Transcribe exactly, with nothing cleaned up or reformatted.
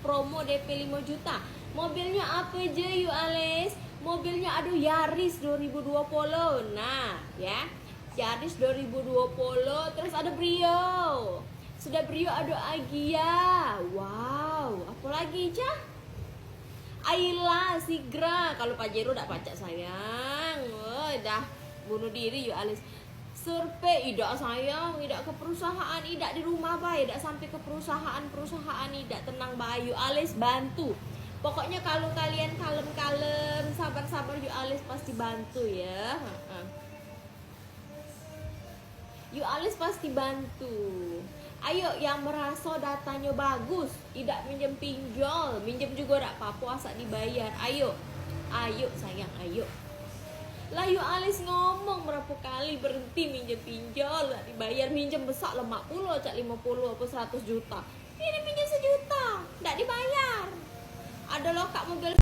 promo D P limo juta. Mobilnya apa je, Yu Alis? Mobilnya ada Yaris dua ribu dua puluh. Nah, ya. Yaris dua ribu dua puluh, terus ada Brio. Sudah Brio ada Agia. Wow, apa lagi, Cah? Ayla, Sigra. Kalau Pajero dak pacak, sayang. Woi, dah bunuh diri, Yu Alis. Survei idak, sayang, idak ke perusahaan, idak di rumah bae, idak sampai ke perusahaan-perusahaan, idak, tenang bae, Yu Alis bantu. Pokoknya kalau kalian kalem-kalem, sabar-sabar, Yu Alis pasti bantu ya. Heeh. Yu Alis pasti bantu. Ayo, yang merasa datanya bagus, idak minjem pinjol, minjem juga dak apa-apa, asal dibayar. Ayo, ayo sayang, ayo. Lah, Yu Alis ngomong berapa kali berhenti minjem pinjol, dak dibayar. Minjem besak lemak pulo, cak lima puluh apa seratus juta. Ini minjem sejuta, dak dibayar. Ada lokak mobil